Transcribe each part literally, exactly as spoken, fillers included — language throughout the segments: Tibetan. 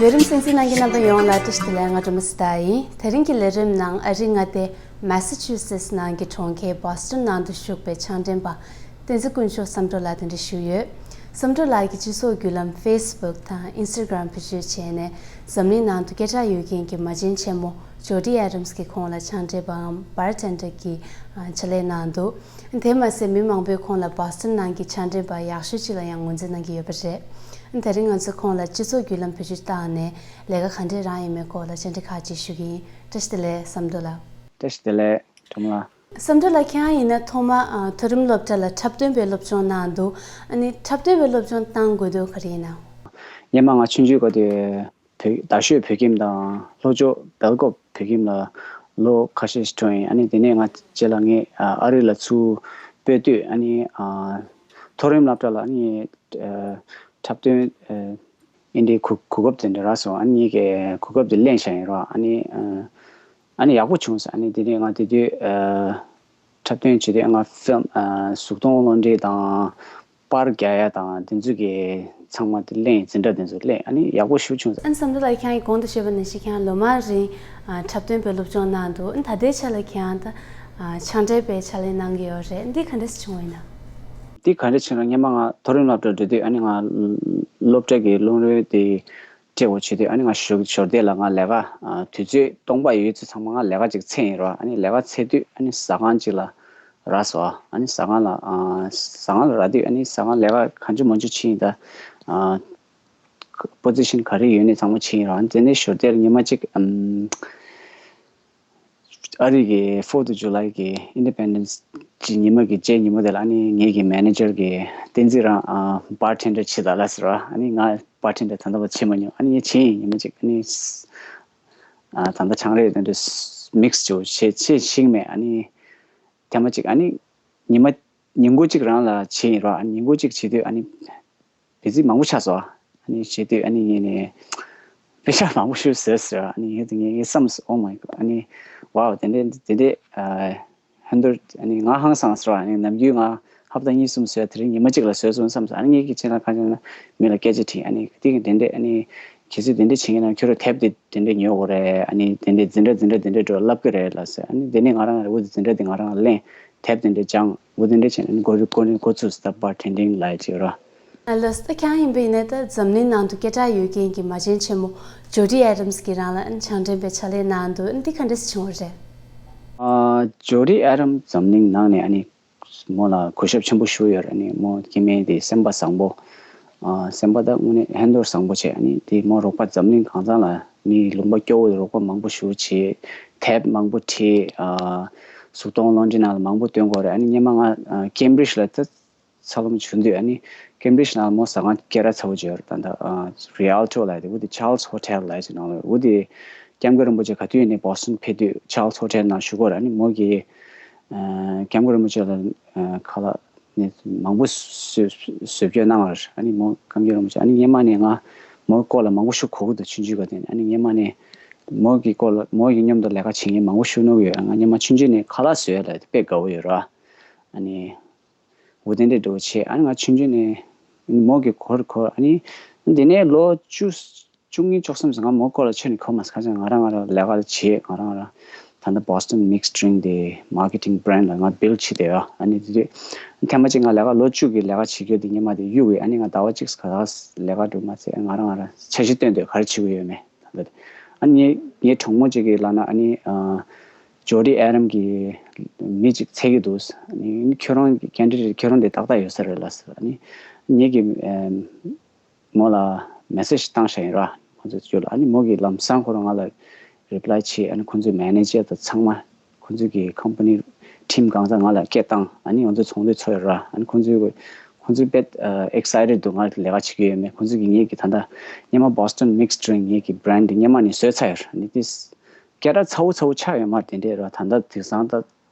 ལས་རིམ་གསན་གཟིགས་གནང་མཁན་རྣམ་པ་ཡོངས་ལ་བཀྲ་ཤིས་བདེ་ལེགས། ང་སྒྲོལ་མ་སི་ཏཱ་ཡིན། དེ་རིང་གི་ལས་རིམ་ནང་ཨ་རིའི་མངའ་སྡེ་མ་སི་ཆུ་སེ་ནང་གི་གྲོང་ཁྱེར་བྷོ་སི་ཊོན་ནང་དུ་བཞུགས་པའི་ཕྱག་འཕྲིན་པ་བསྟན་འཛིན་དཀོན་མཆོག་བསམ་གྲུབ་ལགས་དེ་འདྲ་ཞུས་ཡོད། བསམ་གྲུབ་ལགས་ཀྱིས་སྤྱི་ཚོགས་བརྒྱུད་ལམ་ཕེ་སི་བུག་དང་ཨིན་སི་ཊ་གྷི་རམ་བེད་སྤྱོད་བྱས་ནས་འཛམ་གླིང་ནང་དུ་སྐད་གྲགས་ཡོད་མཁན་གྱི་མ་བྱན་ཆེན་མོ་ཇོ་ཌི་ཨེ་ཌམ་སི་གི་ཁོང་ལ་ཕྱག་འཕྲིན་པའམ་བར་ཊེན་ཌར་གྱི་ཕྱག་ལས་གནང་འདུག་དེ་མ་ཟད་མི་མང་པོས་ཁོང་ལ་བྷོ་སི་ཊོན་ནང་གི་ཕྱག་འཕྲིན་པ་ཡག་ཤོས་ཅིག་ལ་ཡང་ངོས་འཛིན་གནང་གི་ཡོད་པ་རེད། དེ་རིང་ང་ཚོས་ཁོང་ལ་སྤྱི་ཚོགས་བརྒྱུད་ལམ་བེད་སྤྱོད་བཏང་ནས་ལས་ཀ་ག་འདྲས་རག་ཡོད་མེད་སྐོར་ལ་བཅར་འདྲི་ཁག་ཅིག་ཞུ་གི་ཡིན། བཀྲ་ཤིས་བདེ་ལེགས་བསམ་གྲུབ་ལགས། བཀྲ་ཤིས་བདེ་ལེགས་སྒྲོལ་མ་ལགས། བསམ་གྲུབ་ལགས། ཁྱེད་རང་ཡིན་ན་ཐོག་མ་ཨ་མཐོ་རིམ་སློབ་གྲྭ་ལ་འཁྲབ་སྟོན་པའི་སློབ་སྦྱོང་གནང་འདུག་ཨ་ནི་འཁྲབ་སྟོན་པའི་སློབ་སྦྱོང་བཏང་དགོས་དོན་ག་རེ་ཡིན་ནམ། སྔོན་མ་ང་ཆུང་ཆུང་སྐབས་དུས་བོད་རྡ་ཤོད་བོད་ཁྱིམ་དང་ལྷོ་ཕྱོགས་སྦེལ་ཀོབ་བོད་ཁྱིམ་ལ་ལོ་ཁ་ཤས་ཤིག་འགྲོ་ཡིན། ཨ་ནི་དེ་ནས་ང་རྗེས་ལ་ངས་ཨ་ཨ་རི་ལ་ཚུར་སྤོས་དུས་ཨ་ནི་ཨ་མཐོ་རིམ་སློབ་གྲྭ་ལ་ཨ་ནི་ཨ་འཁྲབ་སྟོན་ཨ་ཨིན་དྲའི་གོ་གོ་སྐབས་དེ་འདྲ་རག་སོང་། ཨ་ནི་ངས་ཀྱི་གོ་སྐབས་དེ་ལེན་བཞག་ཡིན་རོགས། ཨ་ནི་ཨ་ཨ་ནི་ཡག་པོ་བྱུང་སོང་། ཨ་ནི་དེ་ནས་ང་དེ་དུས་ཨ་འཁྲབ་སྟོན་བྱེད་དུས་ང་ཕིལམ་ཨ་གཟུགས་མཐོང་རླུང་འཕྲིན་དང་། པར་རྒྱག་ཡ་དང་དེ་ཚོ་གི་ཚང་མ་དེ་ལེན། འཛིན་གྲྭ་དེ་ཚོ་ལེན། ཨ་ནི་ཡག་པོ་ཞེ་པོ་བྱུང་། ཨ་ནི་བསམ་གྲུབ་ལགས། ཁྱེད་རང་གིས་གོང་དུ་ཞུས་པ་ནང་བཞིན་ཁྱེད་རང་ལོ་མང་རིང་ཨ་འཁྲབ་སྟོན་པའི་སློབ་སྦྱོང་གནང་འདུག་ཨ་ནི་ད་ལྟའི་ཆ་ལ་ཁྱེད་རང་ད་ཨ་ཕྱག་འཕྲིན་པའི་ཕྱག་ལས་གནང་གི་ཡོད་རེད། འདི་ག་འདྲས་བྱུང་བ་ཡིན་ནམ། འདི་ག་འདྲས་བྱུང་ན། སྔོན་མ་ང་མཐོ་རིམ་སློབ་གྲྭར་འགྲོ་དུས་ཨ་ནི་ང་སློབ་གྲྭ་གི་རླུང་རོལ་དེ་སྤྲད་དགོས་བྱེད་དུས་ཨ་ནི་ང་ཞོགས་ཞོགས་དེ་ལ་ང་ལས་ཀ་ཨ་དུས་ཚོད་སྟོང་པ་ཡོད་ཚེ་ཚང་མ་ང་ལས་ཀ་ཅིག་འཚོལ་ཡིན་རོགས། ཨ་ནི་ལས་ཀ་འཚོལ་དུས་ཨ་ནི་ཟ་ཁང་ཅིག་ལ་རག་སོང་། ཨ་ནི་ཟ་ཁང་ལ་ཨ་ཟ་ཁང་ལ་རག་དུས་ཨ་ནི་ཟ་ཁང་ལས་ཀ་གང་བྱུང་མང་བྱུང་བྱས་ཡིན། ད་ཨ་པོ་ཛི་ཤན་ག་རེ་ཡོད་ནས་ཚང་མ་བྱས་ཡིན་རོགས། ཨ་ནི་དེ་ནས་ཞོགས་དེར་ཉི་མ་གཅིག་ཨམ་ཨ་རི་གི་Fourth of July གི་Independence གི་ཉི་མ་གི་རྗེས་ཉི་མ་དེ་ལ་ཨ་ནི་ངེད་ཀྱི་མེ་ནེ་ཇར་གིས་བསྟན་འཛིན་རང་ཨ་བར་ཊེན་ཌར་བྱེད་དང་ལབ་ཟེར་བ། ཨ་ནི་ང་བར་ཊེན་ཌར་ད་ལྟ་བར་བྱེད་མ་མྱོང་། ཨ་ནི་ངས་བྱས་ཡིན། ཉི་མ་གཅིག་ཨ་ནི་ཨ་ད་ལྟ་ཆང་རེད་དེ་འདྲ་མིག་སི་ཅིག་བྱེད་བྱེད་ཤེས་མེད། ཨ་ནི་ཐེངས་མ་གཅིག་ཨ་ནི་ཉི་མ་ཉིན་གུང་གཅིག་རང་ལ་བྱས་ཡིན་རོགས། ཨ་ནི་ཉིན་གུང་གཅིག་བྱེད་དུས་ཨ་ནི་བི་ཛི་མང་པོ་ཆགས་སོང་། ཨ་ནི་བྱེད་དུས་ཨ་ནི་ངས་ནས་པེ་ཤག་མང་པོ་ཞིག་བཟོས་ཟེར། ཨ་ནི་ངས་ངས་ངས་བསམ་སོང་། Oh my God. ཨ་ནི་wow དེ་འདྲས་དེ་འདྲས་ཨ་ཧན་དུར་ཨ་ནི་ང་ཧང་སངས་སོང་། ཨ་ནི་ནམ་རྒྱུན་ང་ཧབ་ཏ་གཉིས་གསུམ་བཟོས། དེ་རིང་ཉི་མ་གཅིག་ལ་བཟོས་སོང་བསམ་སོང་། ཨ་ནི་ངས་ཀྱི་ཆེད་ལ་གང་བྱུང་ན་མི་ལ་སྐད་ཆ་དྲིས། ཨ་ནི་དེ་གི་དེ་འདྲས་ཨ་ནི་གལ་སྲིད་དེ་འདྲས་བྱེད་ཀྱི་ན་ཁྱོད་རང་དེབ་དེ་དེ་འདྲས་ཉོ་དགོས་རེད། ཨ་ནི་དེ་འདྲས་འཛིན་གྲྭ་འཛིན་གྲྭ་དེ་འདྲས་འགྲོ་ལབ་ཀྱི་རེད་ལབ་ཟེར། ཨ་ནི་དེ་ནས་ང་རང་ལ་འོ་དེ་འཛིན་གྲྭ་དེ་ང་རང་ལ་ལེན། དེབ་དེ་འདྲས་སྦྱངས། འོ་དེ་འདྲས་བྱས་ནས་འགོ་འགོ་འགོ་ཚུགས་སྟབས་བར་ཊེན་ཌིང་ལབ་ཡ་ཅིག་ར། ལགས་སོ། ད་ཁྱེད་རང་ཡིན་པ་ཡིན་ན་ད་འཛམ་གླིང་ནང་དུ་སྐད་གྲགས་ཡོད་མཁན་གྱི་མ་བྱན་ཆེན་མོ་ཇོ་ཌི་ཨེ་ཌམ་སི་གིས་རང་ལ་ཕྱག་འཕྲིན་པའི་ཕྱག་ལས་གནང་འདུག་འདི་ག་འདྲས་བྱུང་བ་རེད། ཨ་ཇོ་ཌི་ཨེ་ཌམ་སི་འཛམ་གླིང་ནང་ནས་ཨ་ནི་མོ་ལ་གུས་ཞབས་ཆེན་པོ་ཞུ་ཡོད་རེད། ཨ་ནི་མོ་སྐྱེ་དམན་དེ་སེམས་པ་བཟང་པོ། ཨ་སེམས་པ་ད་དངོས་གནས་ཧན་དུ་བཟང་པོ་བྱས། ཨ་ནི་དེ་མོ་རོགས་པ་འཛམ་གླིང་གང་ཚང་ལ་མི་ལུང་པ་སྐྱོ་བོ་རོགས་པ་མང་པོ་ཞེ་པོ་བྱས། དེབ་མང་པོ་བྲིས། ཨ་གཟུགས་མཐོང་རླུང་འཕྲིན་ནང་ལ་མང་པོ་བཏོན་དགོས་རེད། ཨ་ནི་སྔོན་མ་ང་ཨ་ཀེམ་བྷྲིཇ་ལ་ད་འཚར་ལོངས་བྱུང་དུས་ཨ་ནི་ཀེམ་བྷྲིཇ་ནང་ལ་མོ་ཟ་ཁང་སྐད་གྲགས་ཚ་བོ་ཅིག་ཡོད་རེད། ད་ད་ཨ་རི་ཨལ་ཊོ་ལབ་ཡ་དེ། འོ་དེ་ཆཱལ་སི་ཧོ་ཊེལ་ལབ་ཡ་ཅིག་ནང་ལ། འོ་དེ་སྐྱབས་མགོན་རིན་པོ་ཆེ་ག་དུས་ཡིན་ནའི་བོ་སི་ཊོན་ཕེབས་དུས་ཆཱལ་སི་ཧོ་ཊེལ་ནང་བཞུགས་ཀྱི་ཡོད་རེད། ཨ་ནི་མོ་གིས་ཨ་སྐྱབས་མགོན་རིན་པོ་ཆེ་ལ་ཨ་ཁ་ལག་ནི་མང་པོ་བཟོ་བཟོ་བཅོས་གནང་བ་རེད། ཨ་ནི་མོ་སྐྱབས་མགོན་རིན་པོ་ཆེ་ཨ་ནི་སྔོན་མ་ནས་ང་མོའི་སྐོར་ལ་མང་པོ་ཞིག་གོ་གི་འདུག་ཆུང་ཆུང་སྐབས་དེ་ནས། ཨ་ནི་སྔོན་མ་ནས་མོ་གི་སྐོར་ལ་མོ་ཡི་མཉམ་དུ་ལས་ཀ་བྱེད་མཁན་མང་པོ་ཞིག་མནོ་གི་ཡོད། ང་སྔོན་མ་ཆུང་ཆུང་ནས་ཁ་ལག་བཟོ་ཡ་ལ་དཔེ་དགའ་བོ་ཡོད་ར། ཨ་ནི་འོ་དེ་འདྲས་འགྲོ་བྱས། ཨ་ནི་ང་ཆུང་ཆུང་ནས་མོ་གི་གོ་གོ་ཨ་ནི་དེ་ནས་ལོ་བཅུ་བཅུ་གཉིས་བཅུ་གསུམ་ཙམ་ང་མོ་སྐོར་ལ་ཆུང་ནས་གོ་མ་སོང་། ཁ་སང་ང་རང་ང་རང་ལས་ཀ་ལ་བྱེད། ང་རང་ང་རང་ད་ལྟ་Boston Mixed Drink དེ་marketing brand ལ་ང་build བྱེད་བསྡད་ཡོད། ཨ་ནི་དེ་དུས་ཐེངས་མ་གཅིག་ང་ལས་ཀ་ལོ་བཅུ་གི་ལས་ཀ་བྱེད་རྒྱུ་དེ་སྔོན་མ་དེ་གཡུག་གི། ཨ་ནི་ང་ཟླ་བ་གཅིག་ག་ལ་ལས་ཀ་འགྲོ་མ་ཚད་ང་རང་ང་རང་འཆར་གཞི་བཏོན་བསྡད། ག་རེ་བྱེད་དགོས་ཡོད་མེད། ད་ལྟ་ཨ་ནི་ངའི་གྲོགས་མོ་གཅིག་གིས་ལབ་ན། ཨ་ནི་ཨ་ཇོ་ཌི་ཨེ་ཌམ་གི་མི་གཅིག་འཚོལ་གྱི་འདུག་ཨ་ནི་ཁྱོད་རང་གི་ཀེན་ཌི་ཌེ་ཊི་ཁྱོད་རང་དེ་ཏག་ཏག་ཡོད་ས་རེད་ལབ་ཟེར། ཨ་ནི་ངེད་ཀྱིས་ཨེམ་མོ་ལ་མེ་སེ་ཇི་བཏང་བཞག་ཡིན་ར། ཁོང་ཚོའི་ཚུར་ལ། ཨ་ནི་མོ་གིས་ལམ་སང་ཁོ་རང་ང་ལ་རི་པ་ལའི་བྱས། ཨ་ནི་ཁོང་ཚོའི་མེ་ནེ་ཇར་དང་ཚང་མ་ཁོང་ཚོའི་གི་ཀམ་པ་ནི་ཊིམ་གང་ཚང་ང་ལ་སྐད་བཏང་། ཨ་ནི་ང་ཚོ་ཚོགས་འདུ་ཚོགས་ཡོད་ར། ཨ་ནི་ཁོང་ཚོའི་ཁོང་ཚོའི་དཔེ་ཨེག་སའི་ཊེཌ་འདུག་ང་ལས་ཀ་བྱེད་ཀྱི་ཡོད་མེད། ཁོང་ཚོའི་གི་ངེད་ཀྱི་ད་ལྟ་སྔོན་མ་Boston Mixed Drink ངེད་ཀྱི་བྷི་རེན་ཌི་དེ་སྔོན་མ་ནས་བཟོས་ཚར་ཡོད་ར། ཨ་ནི་དེ་སྐད་གྲགས་ཚ་བོ་ཚ་བོ་ཆགས་ཡོད་མ་རེད། དེ་འདྲས་ར། ད་ལྟ་དེང་སང་ད་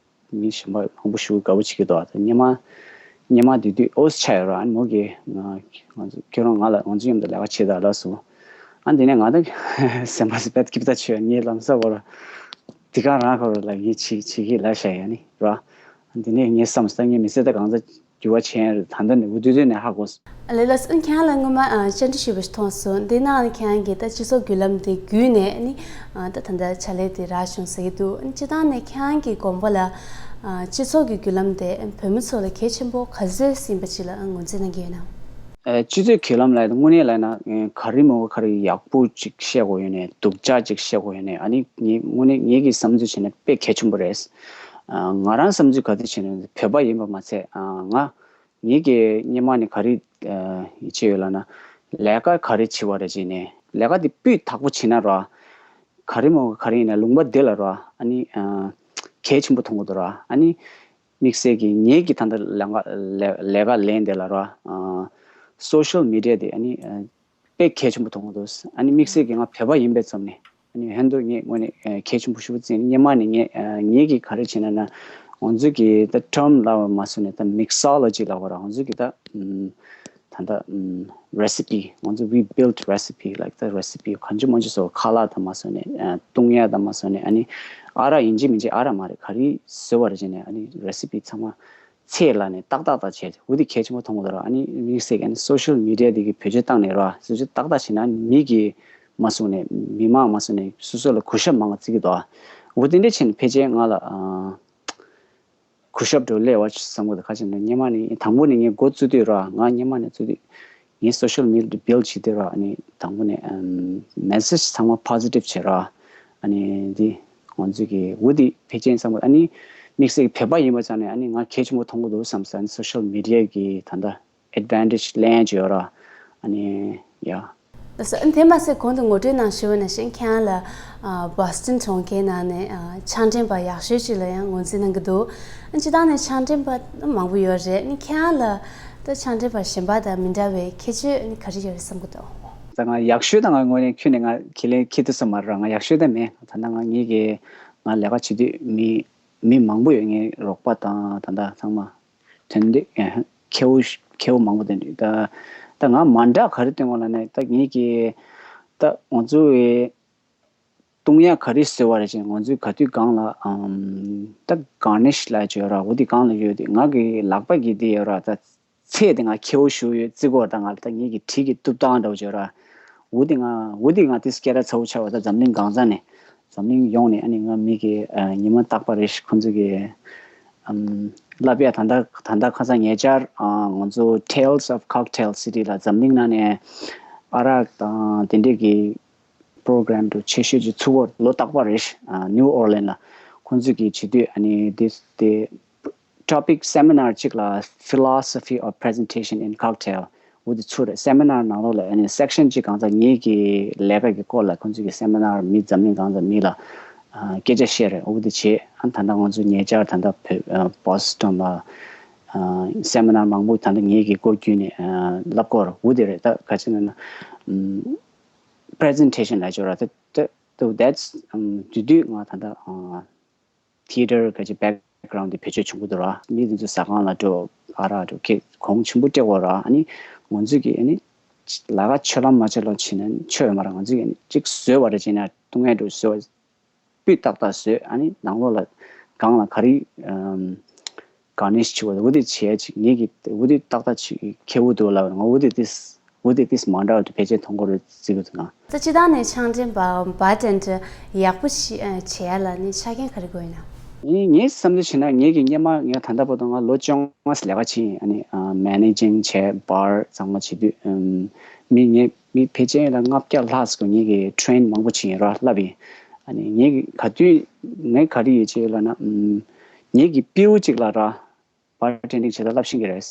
མི་གཞན་པ་མང་པོ་ཞིག་དགའ་པོ་བྱེད་ཀྱི་འདུག་ད་སྔོན་མ་སྔོན་མ་དེ་དུས་ཨོ་ཙི་ཆགས་ཡོད་ར། ཨ་ནི་མོ་གིས་ང་ང་ཚོ་ཁྱོད་རང་ང་ལ་ང་ཚོ་མཉམ་དུ་ལས་ཀ་བྱེད་དང་ལབ་སོང་། ཨ་ནི་དེ་ནས་ང་ད་སེམས་པ་སི་པད་སྐྱིད་པོ་ད་ཆོད། ངས་ལམ་སང་ཁོ་ར་དེ་ག་རང་ཁོ་ར་ལ་ངས་བྱེད་བྱེད་ཀྱི་ལབ་བཞག་ཡ་ནི་ར། ཨ་ནི་དེ་ནས་ངས་བསམ་སོང་། ད་ངས་མི་ཚེ་ད་གང་ཚ་ འགྱུར་བ་ཕྱིན་ཡོད་རེད། ད་ལྟ་ནས་འུ་དུས་དུས་ནས་ཧ་གོ་སོང་། ལགས་ལགས། ཨ་ནི་ཁྱེད་རང་ལ་སྔོན་མ་ཨ་བཅར་འདྲི་ཞུས་པ་ཞིག་མཐོང་སོང་། འདི་ནང་ལ་ཁྱེད་རང་གིས་ད་སྤྱི་ཚོགས་བརྒྱུད་ལམ་དེ་བརྒྱུད་ནས་ཨ་ནི་ཨ་ད་ད་ལྟ་ཕྱག་ལས་དེ་རག་བྱུང་ཟེར་གྱི་འདུག་ཨ་ནི་སྤྱིར་བཏང་ནས་ཁྱེད་རང་གི་དགོངས་པ་ལ་ཨ་སྤྱི་ཚོགས་ཀྱི་བརྒྱུད་ལམ་དེ་བོད་མི་ཚོ་ལ་གལ་ཆེན་པོ་ག་ཚོད་ཡིན་པ་ཅིག་ལ་ངོས་འཛིན་གནང་གི་ཡོད་ན། ཨ་སྤྱི་ཚོགས་བརྒྱུད་ལམ་ལབ་ཡ་དེ་དངོས་གནས་ལབ་ན་ཨ་ག་རེ་མོ་ག་རེ་ཡག་པོ་ཅིག་བཤད་དགོས་ཡོད་ནས་སྡུག་ཅག་ཅིག་བཤད་དགོས་ཡོད་ནས། ཨ་ནི་ངས་དངོས་གནས་ངེད་ཀྱི་བསམ་ཚུལ་བྱས་ན་དཔེ་གལ་ཆེན་པོ་རེད། ཨ་ང་རང་བསམ་ཚུལ་ག་དུས་བྱས་ན་བོད་པ་ཡིན་པ་མ་ཚད་ཨ་ང་ངེད་ཀྱི་སྔོན་མ་ནས་ག་རེ་ཨ་ཡིད་ཆེས་ཡོད་ལབ་ན། ལས་ཀ་ག་རེ་བྱེད་པ་རེད་ཅེས་ནས་ལས་ཀ་དེ་སྤུས་དག་པོ་བྱེད་ན་ར། ག་རེ་མོ་ག་རེ་ཡིན་ན་ལུང་པ་འདི་ལ་ར། ཨ་ནི་ཨ་གལ་ཆེན་པོ་མཐོང་གི་འདུག་ར། ཨ་ནི་དམིགས་བསལ་གྱི་ངེད་ཀྱི་ད་ལྟ་ལས་ཀ་ལས་ལས་ཀ་ལས་འདི་ལ་ར། ཨ་སོ་ཤལ་མི་ཌི་ཡ་དེ་ཨ་ནི་ཨ་དཔེ་གལ་ཆེན་པོ་མཐོང་གི་འདུག་ཨ་ནི་དམིགས་བསལ་གྱི་ང་བོད་པ་ཡིན་པའི་ཚབ་ནས། ཨ་ནི་ཧན་དུ་ངས་དངོས་གནས་ཨ་གལ་ཆེན་པོ་ཞེ་པོ་བརྩིས། སྔོན་མ་ནས་ངས་ཨ་ངེད་ཀྱིས་ག་རེ་བྱས་ན་ན་ང་ཚོ་གི་ད་ཊརམ་ལབ་པ་མ་སོང་ནས་ད་མིག་སོ་ལོ་ཇི་ལབ་པ་ར། ང་ཚོ་གི་ད་ཨམ་ད་ལྟ་ཨམ་རེ་སི་པི་ང་ཚོ་we built recipe like the recipe གང་ཅི་མང་ཅི་བཟོ། ཁ་ལག་དང་མ་སོང་ནས་ཨ་བཏུང་ཡ་དང་མ་སོང་ནས། ཨ་ནི་ཨ་རག་ཡིན་གཅིག་མིན་གཅིག་ཨ་རག་མ་རེད། ག་རེ་བཟོས་པ་རེད་ཅེས་ནས་ཨ་ནི་རེ་སི་པི་ཚང་མ་ཚད་ལ་ནས་ཏག་ཏག་ཏག་བྱས་ཏེ་འོ་དེ་གལ་ཆེན་པོ་མཐོང་གི་འདུག་ར། ཨ་ནི་དམིགས་བསལ་གྱི་ཨ་ནི་སོ་ཤལ་མི་ཌི་ཡ་དེ་གི་བེད་སྤྱོད་བཏང་ནས་ར་བཟོ་བཅོས་ཏག་ཏག་བྱས་ན་མི་གི་མ་སོང་ནས་མི་མང་མ་སོང་ནས་སོ་སོ་ལ་གུས་ཞབས་མང་བ་བརྩི་གི་འདུག་འོ་དེ་འདྲ་བྱས་ནས་ཕལ་ཆེར་ང་ལ་ཨ་གུས་ཞབས་འགྲོ་སླེབས་པ་བསམ་གི་འདུག་ག་ཅི་ནས་སྔོན་མ་ནས་དང་པོ་ནས་ངས་འགོ་བཙུགས་དུས་ར། ང་སྔོན་མ་ནས་བཙུགས་དུས་ངས་སོ་ཤལ་མི་ཌི་ཡ་བིལ་ཌི་བྱེད་དུས་ར། ཨ་ནི་དང་པོ་ནས་ཨམ་མེ་སེ་ཇི་ཚང་མ་པོ་ཟི་ཊིབ་བྱེད་ར། ཨ་ནི་འདི་ང་ཚོ་གི་འོ་འདི་ཕལ་ཆེར་བསམ་གི་འདུག་ཨ་ནི་དམིགས་བསལ་གྱི་བོད་པ་ཡིན་པ་ཙང་ནས་ཨ་ནི་ང་གལ་ཆེན་པོ་མཐོང་གི་འདུག་བསམ་སོང་། ཨ་ནི་སོ་ཤལ་མི་ཌི་ཡ་གི་ད་ལྟ་ཨེཌ་ཝན་ཊེཇ་ལེན་ཡ་ཅིག་ཡོད་ར། ཨ་ནི་ཡ། ལགས་སོ། དེ་མ་ཟད་གོང་དུ་ངོ་སྤྲོད་ནང་ཞུས་པ་ནང་བཞིན་ཁྱེད་རང་ལ་ཨ་བྷོ་སི་ཊོན་གྲོང་ཁྱེར་ནང་ནས་ཨ་ཕྱག་འཕྲིན་པ་ཡག་ཤོས་ཅིག་ལ་ཡང་ངོས་འཛིན་གནང་གི་འདུག་ཨ་སྤྱིར་བཏང་ནས་ཕྱག་འཕྲིན་པ་མང་པོ་ཡོད་རེད། ཨ་ནི་ཁྱེད་རང་ལ་ད་ཕྱག་འཕྲིན་པ་གཞན་པ་དང་མི་འདྲ་བའི་ཁྱད་ཆོས་ཨ་ནི་ག་རེ་ཡོད་རེད་བསམ་གྱི་འདུག་ད་ང་ཡག་ཤོས་ད་ང་དངོས་གནས་ཁྱོན་ནས་ང་ཁས་ལེན་ཁྱེད་དུ་སོང་མ་རེད་ར། ང་ཡག་ཤོས་ད་མེད། ད་ལྟ་ང་ངེད་ཀྱི་ང་ལས་ཀ་བྱེད་དུས་མི་མི་མང་པོ་ཡོད། ངའི་རོགས་པ་དང་ད་ལྟ་ཚང་མ་དོན་འདི་ཨ་མཁས་པོ་མཁས་པོ་མང་པོ་དེ་འདྲ། ད་ད་ང་མ་འདྲ་ག་རེ་སྟོན་དགོས་ལབ་ན། ད་ངེད་ཀྱི་ད་ང་ཚོ་བའི་བཏུང་ཡག་ག་རེ་བཟོས་པ་རེད་ཅེས་ང་ཚོས་ག་དུས་སྒང་ལ་ཨམ་ད་གར་ནིཤ་ལབ་ཅིག་ཡོད་ར། འོ་དེ་སྒང་ལ་ཡོད་དེ་ང་གི་ལག་པ་གི་དེ་ཡོད་ར། ད་ཚད་དེ་ང་མཁས་པོ་ཞེ་པོ་ཡོད་བརྩི་གི་ཡོད་ར། ད་ང་ལ་ད་ངེད་ཀྱི་གྲི་གི་གཏུབ་སྟངས་འདྲ་བོ་ཅིག་ཡོད་ར། འོ་དེ་ང་འོ་དེ་ང་དེ་སྐད་གྲགས་ཚ་པོ་ཆགས་པ། ད་འཛམ་གླིང་གང་ས་ནས་འཛམ་གླིང་ཡོངས་ནས་ཨ་ནི་ང་མི་གི་ཨ་ཉི་མ་རྟག་པར་རེ་ཞིག་ཁོང་ཚོ་གི་ཨམ་བསླབ་ཡ། ད་ལྟ་ད་ལྟ་ཁ་སང་ཉེ་ཆར་ཨ་ང་ཚོ་Tales of Cocktail City ལ་འཛམ་གླིང་ནང་ནས་ཨ་རག་དང་དེ་འདྲས་ཀྱི་པོ་རོ་གྷ་རམ་འདྲ་ཆེ་ཤོས་ཅིག་ཚུགས་པ་ལོ་རྟག་པར་རེ་ཞིག་ཨ་ནིའུ་ཨོར་ལེན་ལ་ཁོང་ཚོ་གི་བྱེད་དུས་ཨ་ནི་དེ་དེ་ཊོ་པིག་སེ་མི་ནར་གཅིག་ལ་Philosophy of Presentation in Cocktail འོ་དེ་ཚུགས་རེད། སེ་མི་ནར་ནང་ལོགས་ལ་ཨ་ནི་སེག་ཤན་གཅིག་གང་ཚ་ངེད་ཀྱི་ལས་ཀ་གི་སྐོར་ལ་ཁོང་ཚོ་གི་སེ་མི་ནར་མི་འཛམ་གླིང་གང་ཚ་མི་ལ་ཨ་སྐད་ཆ་བཤད་རེད། འོ་དེ་བྱས། ཨ་ད་ལྟ་ང་ཚོ་ཉེ་ཆར་ད་ལྟ་བོད་ཨ་བྷོ་སི་ཊོན་ལ་ཨ་སེ་མི་ནར་མང་པོ་ད་ལྟ་ངེད་ཀྱི་སྐོར་བརྒྱུད་ནས་ཨ་བསླབ་སྐོར་འོ་དེ་རེད། ད་ག་ཅི་ན་ན་ཨམ་པི་རེ་ཛེན་ཊེ་ཤན་ལབ་ཅོག་ར། ད་ད་ད་that's ཨམ་དེ་དུས་ང་ད་ལྟ་ཨ། ཐི་ཡེ་ཊར་ག་ཅི་བེག་གྷ་རའུན་ཌི་དེ་བེད་སྤྱོད་བྱུང་གི་འདུག་ར། མི་དེ་ཚོ་ཟ་ཁང་ལ་འགྲོ། ཨ་རག་འགྲོ། ཁེ་གོང་ཆེན་པོ་སྤྲད་དགོས་ར། ཨ་ནི་ང་ཚོས་ཀྱི་ཨ་ནི་ལ་ཁ་ཆོད་ལམ་མ་ཆོད་ལམ་བྱེད་ན་ཆོད་ཡོད་མ་རེད། ང་ཚོས་ཀྱི་ཨ་ནི་གཅིག་བཟོས་པ་རེད་ཅེ་ན་བཏུང་ཡ་འགྲོ་བཟོས་པ་སྤུས་ཏག་ཏག་བཟོས། ཨ་ནི་ནང་ལོགས་ལ་སྒང་ལ་ག་རེ་ཨམ་གར་ནིཤ་བྱེད་དགོས་འོ་དེ་བྱེད་ཡ་ཅིག་ངེད་ཀྱི་འོ་དེ་ཏག་ཏག་ཅིག་མཁས་པོ་འདུག་ལབ། ང་འོ་དེ་ཏིས་འོ་དེ་ཏིས་མ་འདྲ་བ་དེ་ཕལ་ཆེར་མཐོང་གི་རེད་བརྩི་གི་འདུག་ང་། ད་སྤྱིར་བཏང་ནས་ཕྱག་འཕྲིན་པ་བར་ཊེན་ཌར་ཡག་པོ་ཞིག་ཨ་བྱེད་ཡ་ལ་ནི་ཆ་རྐྱེན་ག་རེ་དགོས་ཡིན་ན། ངས་ངའི་བསམ་ཚུལ་བྱས་ན་ངེད་ཀྱི་སྔོན་མ་ངས་ད་ལྟ་བར་དུ་ང་ལོ་བཅོ་ལྔ་ཙམ་ལས་ཀ་བྱས་ཡིན། ཨ་ནི་ཨ་མེ་ནེ་ཇིང་བྱས་བར་ཚང་མ་བྱེད་དུས་ཨམ་མི་ངས་མི་ཕལ་ཆེར་ལ་ལྔ་བརྒྱ་ལྷག་ཙམ་ངེད་ཀྱི་ཊེ་རེན་མང་པོ་བྱས་ཡིན་ར་བསླབས་ཡིན། ཨ་ནི་ངེད་ཀྱི་ག་དུས་ངས་ག་རེ་ཡིད་ཆེས་ཡོད་ལབ་ན་ཨམ་ངེད་ཀྱི་སྤྲེའུ་གཅིག་ལ་ར། བར་ཊེན་ཌིང་བྱེད་སྟངས་བསླབ་ཤེས་ཀྱི་རེད།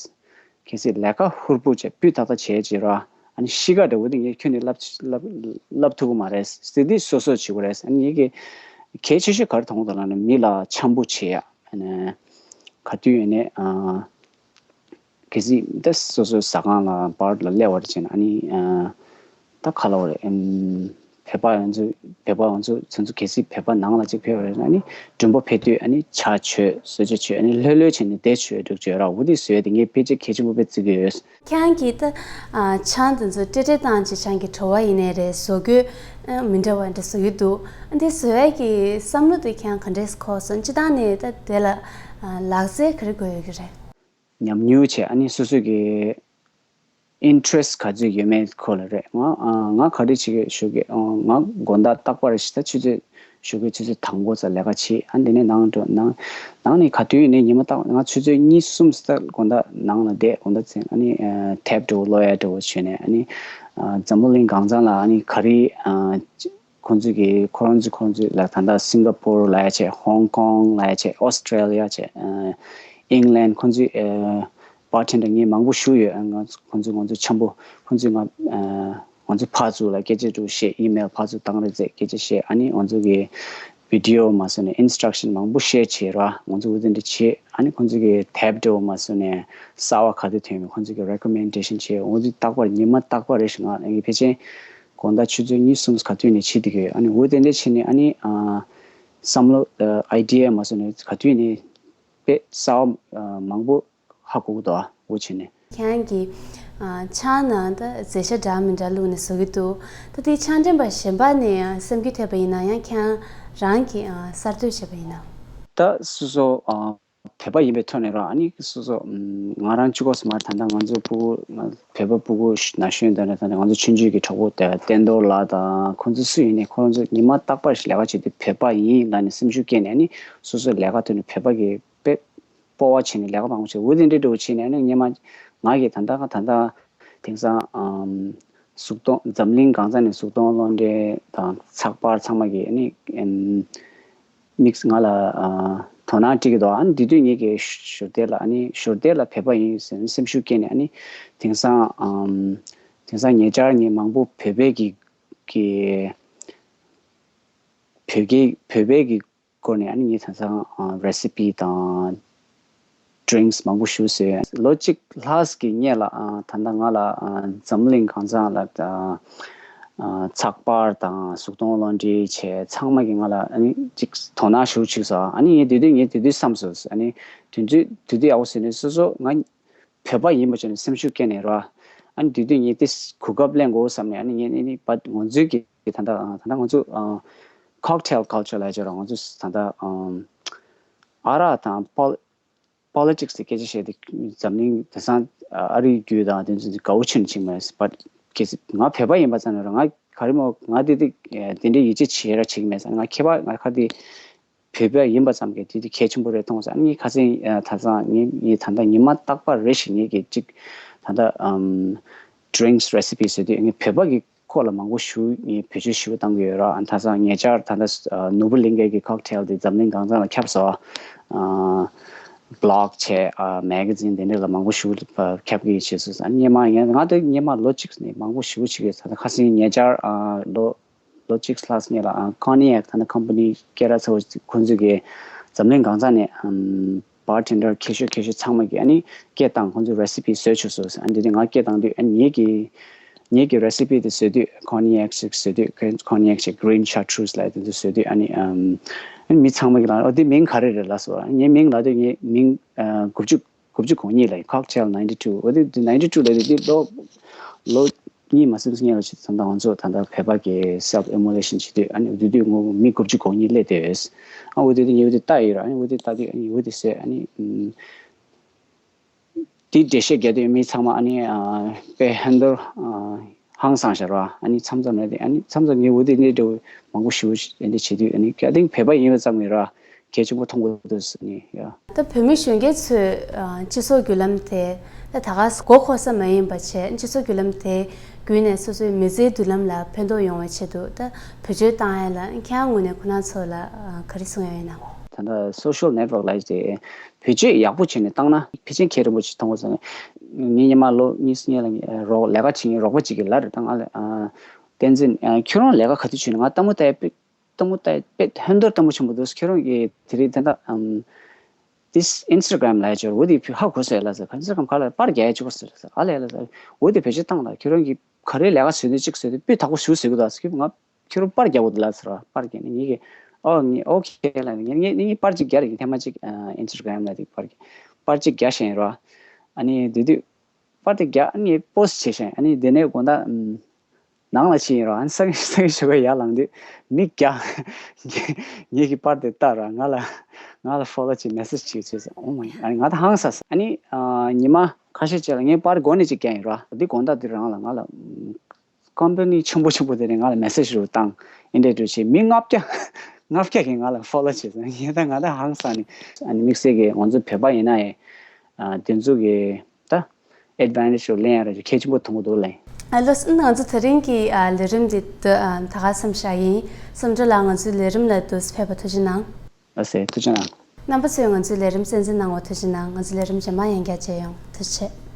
གལ་སྲིད་ལས་ཀ་ཧུར་པོ་བྱས་སྤུས་དག་པོ་བྱས་བྱས་ར། ཨ་ནི་གཤིས་ཀ་འདྲ་བོ་དེ་ངས་ཁྱོན་ནས་བསླབ་བསླབ་བསླབ་ཐུབ་ཀྱི་མ་རེད། ཟེར་དུས་སོ་སོ་བྱེད་དགོས་རེད། ཨ་ནི་ངེད་ཀྱི་གལ་ཆེ་ཤོས་ག་རེ་མཐོང་གི་འདུག་ལབ་ན་མི་ལ་འཆམ་པོ་བྱེད་ཡ། ཨ་ནི་ག་དུས་ཡིན་ནའི་ཨ་གལ་སྲིད་ད་སོ་སོའི་ཟ་ཁང་ལ་བར་ལ་སླེབས་པ་རེད་བྱས་ན་ཨ་ནི་ཨ། ད་ག་ལབ་དགོས་རེད། ཨམ། བོད་པ་ང་ཚོ་བོད་པ་ང་ཚོ་ཚོ་ཚོ་གལ་སྲིད་བོད་པ་ནང་ལ་གཅིག་ཕེབས་པ་རེད་ན་ཨ་ནི་མགྲོན་པོ་ཕེབས་དུས་ཨ་ནི་ཇ་མཆོད་གསོལ་ཇ་མཆོད་ཨ་ནི་ལྷོད་ལྷོད་བྱས་ནས་བསྡད་ཆོག་འདུག་ཅེས་ར། འོ་དེ་བཟོས་ཏེ་ངས་ཕལ་ཆེར་གལ་ཆེན་པོ་དཔེ་བརྩི་གི་ཡོད། ཁྱེད་རང་གིས་ད་ཨ་ཆང་དེ་ཚོ་སྤྲེལ་སྤྲེལ་བཏང་བྱས་ཆང་གི་བྲོ་བ་ཡིན་ནའི་རེད་བཟོ་བཀོད་ཨ་མི་འདྲ་བ་འདྲ་བཟོ་གི་འདུག་ཨ་འདི་བཟོ་ཡས་ཀྱི་བསམ་བློ་དེ་ཁྱེད་རང་ག་འདྲས་འཁོར་སོང་། སྤྱིར་བཏང་ནས་ད་དེ་ལ་ཨ་ལག་རྩལ་ག་རེ་དགོས་ཡོད་ཀྱི་རེད། ཉམས་མྱོང་བྱས། ཨ་ནི་སོ་སོ་གི་interest ག་ཚོད་ཡོད་མེད་སྐོར་ལ་རེད། ང་ཨ་ང་ག་རེ་བྱེད་ཀྱི་ཞུ་གི་ཨ་ང་དགོང་དག་རྟག་པར་ཞིག་ད་ཆུ་ཚོད་ཞུ་གི་ཆུ་ཚོད་དང་པོ་ཙམ་ལས་ཀ་བྱེད། ཨ་ནི་དེ་ནས་ནང་འགྲོ། ནང་ནང་ནས་ག་དུས་ནས་ཉི་མ་རྟག་ང་ཆུ་ཚོད་གཉིས་གསུམ་ཙམ་དགོང་དག་ནང་ལ་བསྡད། དགོང་དག་ཚེ་ཨ་ནི་ཨ་ཐེབ་འགྲོ་ཀློག་ཡ་འགྲོ་བྱས་ནས། ཨ་ནི་ཨ་འཛམ་བུ་གླིང་གང་ཚང་ལ་ཨ་ནི་ག་རེ་ཨ་ཁོང་ཚོས་ཀྱི་ཁོ་རང་ཚོས་ཁོང་ཚོས་ལ་ད་ལྟ་སིང་ག་པོར་ལ་ཡ་བྱས། ཧོང་ཀོང་ལ་ཡ་བྱས། ཨོ་སི་ཀྲེ་ལི་ཡ་བྱས། ཨ་ཨིང་ལན། ཁོང་ཚོས་ཨ་བར་ཊེན་ཌར་ངས་མང་པོ་ཞུ་ཡོད། ཨ་ང་ཚོ་ཁོང་ཚོས་ང་ཚོ་འཆམ་པོ། ཁོང་ཚོས་ང་ཨ་ང་ཚོ་ཕར་ཚུར་ལ་སྐད་ཆ་འདྲ་བཤད། ཨི་མེལ་ཕར་ཚུར་བཏང་རེས་བྱས་སྐད་ཆ་བཤད། ཨ་ནི་ང་ཚོ་གི་བི་ཌི་ཡོ་མ་བཟོས་ནས་ཨིན་སི་ཊྲག་ཤན་མང་པོ་ཤེར་བྱས་ར། ང་ཚོ་འོ་དེ་འདྲ་བྱས། ཨ་ནི་ཁོང་ཚོ་གི་ཐེབ་འདྲ་བོ་མ་བཟོས་ནས་གསར་བ་ག་དུས་ཐོན་མིན་ཁོང་ཚོ་གི་རེ་ཀོ་མེན་ཌེ་ཤན་བྱས། འོ་དེ་རྟག་པར་ཉི་མ་རྟག་པར་རེ་ཞིག་ང་ངའི་ཕལ་ཆེར་དགོང་དག་ཆུ་ཚོད་གཉིས་གསུམ་ག་དུས་ནས་བྱེད་བསྡད་ཀྱི་ཡོད། ཨ་ནི་འོ་དེ་འདྲ་བྱས་ནས་ཨ་ནི་ཨ་བསམ་བློ་ཨ་ཨའི་ཌི་ཡ་མ་བཟོས་ནས་ག་དུས་ནས་དཔེ་གསར་བ་ཨ་མང་པོ་ཧ་གོ་གི་འདུག་འོ་བྱས་ནས། ཁྱེད་རང་གི་ཨ་ཆང་ནང་ད་རྫས་ཤ་འདྲ་མི་འདྲ་བླུགས་ནས་བཟོ་གི་འདུག་ད་དེ་ཆང་འདྲེན་པ་གཞན་པ་ནས་ཡང་སེམས་འགུལ་ཐེབས་པ་ཡིན་ན། ཡང་ཁྱེད་རང་གིས་ཨ་གསར་གཏོད་བྱས་པ་ཡིན་ན། ད་སོ་སོ་ཨ་བོད་པ་ཡིན་པའི་ཐོག་ནས་ར། ཨ་ནི་སོ་སོ་ཨམ་ང་རང་གཅིག་པོ་ཙམ་མ་རེད། ད་ལྟ་ང་ཚོ་ཕྲུ་གུ་ང་བོད་པ་ཕྲུ་གུ་ན་གཞོན་དང་ནས་ད་ལྟ་ང་ཚོ་ཆུང་ཆུང་གི་གྲོགས་པོ་དེ་བསྟན་རྡོར་ལགས་དང་ཁོང་ཚོ་སུ་ཡིན་ནའི་ཁོང་ཚོ་ཉི་མ་རྟག་པར་ཞིག་ལས་ཀ་བྱེད་དུས་བོད་པ་ཡིན་ལབ་ནས་སེམས་ཤུགས་སྐྱེས་ནས། ཨ་ནི་སོ་སོ་ལས་ཀ་ཐོག་ནས་བོད་པ་གི་དཔེ་སྤོབས་པ་བྱས་ནས་ལས་ཀ་མང་པོ་བྱས། འོ་དེ་འདྲའི་འདྲ་བོ་བྱས་ནས། ཨ་ནི་སྔོན་མ་ང་གིས་ད་ལྟ་ད་ལྟ་དེང་སང་ཨམ་གཟུགས་མཐོང་འཛམ་གླིང་གང་ས་ནས་གཟུགས་མཐོང་སློབ་གྲྭ་དང་ཚགས་པར་ཚང་མ་གི་ཨ་ནི་ཨམ་དམིགས་ང་ལ་ཨ་དོ་སྣང་སྤྲད་ཀྱི་འདུག་ཨ་ནི་དེ་དུས་ངེད་ཀྱི་ཞོར་དེ་ལ་ཨ་ནི་ཞོར་དེ་ལ་བོད་པ་ཡིན་ཟེར་ནས་སེམས་ཤུགས་སྐྱེས་ནས། ཨ་ནི་དེང་སང་ཨམ་དེང་སང་ཉེ་ཆར་ངས་མང་པོ་བོད་པའི་གི་གི་བོད་སྐད་བོད་པའི་གི་སྐོར་ནས་ཨ་ནི་ངས་དེང་སང་ཨ་རེ་སི་པི་དང་ཌི་རིང་ཀིས་མང་པོ་ཞུ་ཟེར། ལོ་གཅིག་ལྷག་གི་སྔོན་ལ་ཨ་ད་ལྟ་ང་ལ་ཨ་འཛམ་གླིང་གང་ཚང་ལ་ཨ་ཨ་ཚགས་པར་དང་གཟུགས་མཐོང་སློབ་གྲྭ་བྱས་ཚང་མ་གིས་ང་ལ་ཨ་ནི་ཅིག་དོ་སྣང་ཞུ་བྱུང་སོང་། ཨ་ནི་ངས་དེ་དུས་ངས་དེ་དུས་བསམ་སོང་། ཨ་ནི་དུས་ཚོད་དུས་དུས་ཡག་པོ་ཟེར་ནས་སོ་སོ་ང་བོད་པ་ཡིན་པ་བྱས་ནས་སེམས་ཤུགས་སྐྱེས་ནས་ར། ཨ་ནི་དེ་དུས་ངས་དེ་གོ་སྐབས་ལེན་དགོས་བསམ་ནས། ཨ་ནི་ངས་ཨ་ནི་ང་ཚོའི་གི་ད་ལྟ་ད་ལྟ་ང་ཚོ་ཨ་ཀོག་ཊེལ་ཀལ་ཅར་ལབ་ཡ་ཅིག་ཡོད་ར། ང་ཚོ་ད་ལྟ་ཨ་ཨ་རག་དང་པོ་པོ་ལི་ཊིག་སི་དེ་སྐད་ཆ་བཤད་དེ་འཛམ་གླིང་དེང་སང་ཨ་རིའི་རྒྱུད་དང་དེ་ཚོ་དགའ་བོ་ཆེན་ཆིག་མེད་པ། གལ་སྲིད་ང་བོད་པ་ཡིན་པ་ཙམ་ནས་ར། ང་ག་རེ་མོ་ང་དེ་དེ་དེ་འདྲའི་ཡིད་ཆེས་བྱེད་ར་ཆིག་མེད། ང་ཁྱད་པར་ང་ཁ་དེ་བོད་པ་ཡིན་པ་ཙམ་གྱིས་དེ་དེ་གལ་ཆེན་པོ་རེད་མཐོང་སོང་། ཨ་ནི་ཁ་སང་ཨ་ད་སང་ངས་ངས་ད་ལྟ་ཉི་མ་རྟག་པར་རེ་ཞིག་ངས་ཀྱི་ཅིག་ད་ལྟ་ཨམ་ཌི་རིང་ཀིས་རེ་སི་པི་བཟོས་དུས་ངས་བོད་པ་གི་སྐོར་ལ་མང་པོ་ཞུ། ངས་བེད་སྤྱོད་ཞེ་པོ་བཏང་གི་ཡོད་ར། ཨ་ད་སང་ཉེ་ཆར་ད་ལྟ་ཨ་ནོར་བུ་གླིང་གའི་གི་ཀོག་ཊེལ་དེ་འཛམ་གླིང་གང་ས་ལ་ཁྱབ་སོང་། ཨ་བི་ལོག་བྱས། ཨ་མེ་ག་ཛིན་དེ་འདྲ་ལ་མང་པོ་ཞེ་པོ་ཁྱབ་ཀྱི་བྱས་སོང་། ཨ་ནི་སྔོན་མ་ཡང་ང་དེ་སྔོན་མ་ལོ་གཅིག་ནས་མང་པོ་ཞེ་པོ་བྱེད་ཀྱི་ཡོད། ད་ལྟ་ཁ་སང་ཉེ་ཆར་ཨ་ལོ་ལོ་གཅིག་ལྷག་སྔོན་ལ་ཨ་ཀོ་ནི་ཡེག་ད་ནི་ཀམ་པ་ནི་སྐད་གྲགས་ཚ་བོ་ཁོང་ཚོས་ཀྱི་འཛམ་གླིང་གང་ས་ནས་ཨམ་བར་ཊེན་ཌར་མཁས་ཤོས་མཁས་ཤོས་ཚང་མ་གིས་ཨ་ནི་སྐད་བཏང་། ཁོང་ཚོས་རེ་སི་པི་བཟོས་བཅུག་སོང་། ཨ་ནི་དེ་དུས་ང་སྐད་བཏང་དུས་ཨ་ནི་ངེད་ཀྱི་ངེད་ཀྱི་རེ་སི་པི་དེ་བཟོས་དུས་ཀོ་ནི་ཡེག་ཅིག་བཟོས་དུས་ཀོ་ནི་ཡེག་ཅིག་གི་རིན་ཤར་ཊུ་རུས་ལབ་དེ་ཚོ་བཟོས་དུས་ཨ་ནི་ཨམ་ཨ་ནི་མི་ཚང་མ་གིས་ལབ། ཨོ་དེ་མིང་ག་རེ་རེད་ལབ་སོང་། ཨ་ནི་ངའི་མིང་ལབ་དུས་ངའི་མིང་ཨ་དགུ་བཅུ་དགུ་བཅུ་གོ་གཉིས་ལ་ཀོག་ཊེལ་ནའིན་ཊི་ཊུ། འོ་དེ་ནའིན་ཊི་ཊུ་ལ་དེ་དེ་ལོ་ལོ་གཉིས་མ་ཟིན་སྔོན་ལ་ཆུ་ཚོད་ད་ང་ཚོ་ད་ལྟ་བོད་པ་གི་སེལ་ཕི་ཨི་མོ་ལེ་ཤན་བྱེད་དུས་ཨ་ནི་དེ་དུས་ངོ་མི་དགུ་བཅུ་གོ་གཉིས་སླེབས་དེ། ཨ་འོ་དེ་དེ་ངས་འོ་དེ་ལྟ་ཡོད་ར། ཨ་ནི་འོ་དེ་ལྟ་དུས་ཨ་ནི་འོ་དེ་ཟེར་ཨ་ནི་ཨམ་དེ་འགྲེལ་བཤད་རྒྱག་དུས་མི་ཚང་མ་ཨ་ནི་ཨ་དཔེ་ཧན་དོར་ཨ་ཧང་སངས་ཤག་ར། ཨ་ནི་མཚམས་མཚམས་ལ་དེ་ཨ་ནི་མཚམས་མཚམས་ངས་འོ་དེ་འདྲ་འདྲ་བོ་མང་པོ་ཞེ་པོ་ཞིག་དེ་འདྲ་བྱེད་དུས་ཨ་ནི་ཨ་ཏིང་བོད་པ་ཡིན་པ་ཙམ་གྱིས་ར། གལ་ཆེན་པོ་མཐོང་དགོས་འདུག་ཟེར་ནས་ཡ། ད་བོད་མི་གཞོན་སྐྱེས་ཚོས་ཨ་སྤྱི་ཚོགས་བརྒྱུད་ལམ་དེ་ད་ད་ག་མགོ་འཁོར་ས་མ་ཡིན་པ་བྱས། སྤྱི་ཚོགས་བརྒྱུད་ལམ་དེ་བརྒྱུད་ནས་སོ་སོའི་མི་ཚེའི་མདུན་ལམ་ལ་ཕན་ཐོགས་ཡོང་བའི་ཆེད་དུ་ད་བེད་སྤྱོད་བཏང་ཡ་ལ་ཁྱེད་རང་ངོས་ནས་ཁོ་རང་ཚོ་ལ་ཨ་ག་རེ་གསུང་ཡ་ཡིན་ན། ད་ལྟ་སོ་ཤལ་ནེཊ་ཝརཀ་ལབ་ཡ་དེ་བེད་སྤྱོད་ཡག་པོ་བྱས་ནས་བཏང་ན་ཕལ་ཆེར་གལ་ཆེན་པོ་ཅིག་མཐོང་གི་ཟེར་ནས། ངས་སྔོན་མ་ལོ་གཉིས་སྔོན་ལ་ངས་རོགས་ལས་ཀ་བྱེད་མཁན་རོགས་པ་ཅིག་གིས་ལབ་རེད། ད་ང་ལ་ཨ་བསྟན་འཛིན་ཨ་ཁྱོད་རང་ལས་ཀ་ག་དུས་བྱེད་ནས། ང་ལྟད་མོ་ལྟ་ཡ་དཔེ་ལྟད་མོ་ལྟ་ཡ་དཔེ་ཧན་དོར་ལྟད་མོ་ཆེན་པོ་འདུག་ཁྱོད་རང་གིས་དེ་རིང་ད་ལྟ་ཨམ་this Instagram ལབ་ཡ་ཅིག་ཡོད་རེད། འོ་དེ་ཧ་གོ་སོང་ཡ་ལབ་ཟེར། Instagram ག་ལ་པར་རྒྱག་ཡ་ཅིག་ཡོད་ཟེར་ཟེར། ཨ་ལས་ལབ་ཟེར། འོ་དེ་བེད་སྤྱོད་བཏང་ལ་ཁྱོད་རང་གིས་ག་རེ་ལས་ཀ་བཟོས་འདུག་ཅིག་བཟོས་དུས་སྤུས་དག་པོ་ཞིག་བཟོ་གི་འདུག་ཟེར། ང་ཁྱོད་རང་པར་རྒྱག་དགོས་འདུག་ལབ་ཟེར་བ། པར་རྒྱག་ནས་ངེད་ཀྱིས་ཨོ་ངས་ཨོ་ཁེ་ལབ་ནས་ངས་ངས་ངས་པར་ཅིག་རྒྱག་རེད། ངས་ཐེངས་མ་ཅིག་ཨ་Instagram ལ་དེ་པར་པར་ཅིག་རྒྱག་བཞག་ཡིན་ར། ཨ་ནི་དེ་དུས་པར་དེ་རྒྱག་ངས་པོ་སི་ཊི་བྱས་བཞག་ཨ་ནི་དེ་ནས་དགོང་དག་ཨམ་ནང་ལ་ཕྱིན་ཡིན་ར། ཨ་ནི་སང་སང་ཞོགས་ཀས་ཡར་ལངས་དུས་མི་བརྒྱ་ངེད་ཀྱི་པར་དེ་ལྟ་ར། ང་ལ་ ང་ལ་ཕོ་ལོ་བྱེད། མེ་སེ་ཇི་བྱེད་ཟེར། ཨོ་མའི། ཨ་ནི་ང་ད་ཧང་སངས་སོང་། ཨ་ནི་ཨ་ཉི་མ་ཁ་ཤས་ཅིག་ལ་ངས་པར་འགོ་ནས་ཅིག་བསྐྱལ་ཡིན་ར། འདི་དགོང་དག་འདི་རང་ལ་ང་ལ་ཀམ་པ་ནི་ཆེན་པོ་ཆེན་པོ་དེ་ནས་ང་ལ་མེ་སེ་ཇི་རུ་བཏང་། ཨིན་དྲ་འགྲོ་བྱེད། མི་ལྔ་བརྒྱ་ལྔ་བརྒྱ་གིས་ང་ལ་ཕོ་ལོ་བྱེད་ཟེར། ངས་ད་ང་ད་ཧང་སངས་ནས། ཨ་ནི་དམིགས་བསལ་གྱི་ང་ཚོ་བོད་པ་ཡིན་ན་ཡང་ཨ་དེ་ཚོ་གི་ད་ཨེཌ་ཝན་ཊེ་ཇི་ལེན་ཡ་ར་གལ་ཆེན་པོ་མཐོང་གི་འདུག་ལགས། ཨ་ལགས་སོ། ང་ཚོ་དེ་རིང་གི་ཨ་ལས་རིམ་འདི་ད་ཨ་ད་ག་མཚམས་བཞག་ཡིན། བསམ་གྲུབ་ལགས་ང་ཚོའི་ལས་རིམ་ལ་འདུག་སེ་ཕེབས་པར་ཐུགས་རྗེ་གནང་། ལགས་སེ། ཐུགས་རྗེ་གནང་། རྣམ་པ་ཚོས་ང་ཚོའི་ལས་རིམ་གསན་གཟིགས་གནང་བར་ཐུགས་རྗེ་གནང་། ང་ཚོའི་ལས་རིམ་རྗེས་མ་ཡང་བསྐྱར་མཇལ་ཡོང་། ཐུགས་རྗེ་ཆེ།